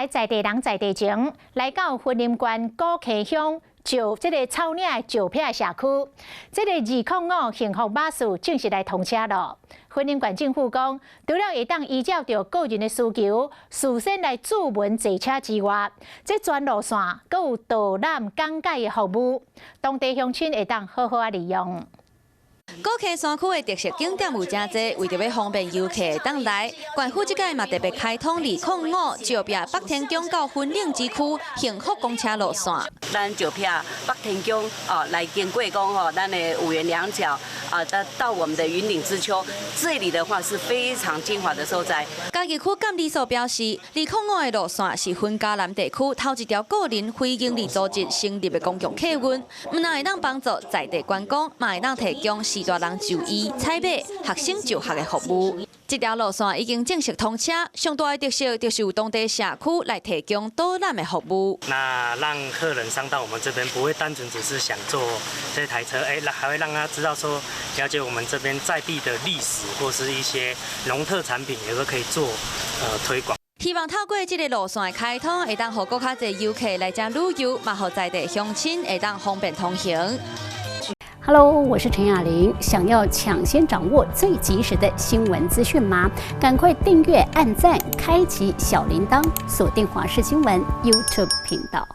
來在地人在地情，來到雲林縣古溪鄉石這个草嶺的石壁社區，這个205幸福巴士正式來通車囉。雲林縣政府講，除了會當依照著個人的需求，事先來注文坐車之外，這全路線閣有導覽講解的服務，當地鄉親會當好好仔利用。古溪山區的特色景點有誠濟，為著欲方便遊客會當來，縣府這擺嘛特別開通205石壁北天宮到雲嶺之區幸福公車路線。咱石壁北天宮哦，來經過講吼，咱的五元兩橋啊，到我們的雲嶺之丘，這裡的話是非常精華的所在。嘉義區監理所表示，205的路線是雲嘉南地區頭一條個人非營利組織成立的公共客運，毋但會當幫助在地觀光，嘛會當提供序大人就醫、採買、學生就學的服務。這條路線已經正式通車，上大的特色就是由當地社區來提供導覽的服務。那讓客人上到我們這邊，不會單純只是想坐這台車，哎，還會讓他知道說，了解我們這邊在地的歷史或是一些農特產品，也都可以做推廣。希望透過這个路線的開通，會當予閣較濟遊客來遮旅遊，嘛予在地鄉親會當方便通行。 Hello，我是陳雅玲。想要搶先掌握最及時的新聞資訊嗎？趕快訂閱、按讚、開啟小鈴鐺，鎖定華視新聞 YouTube 頻道。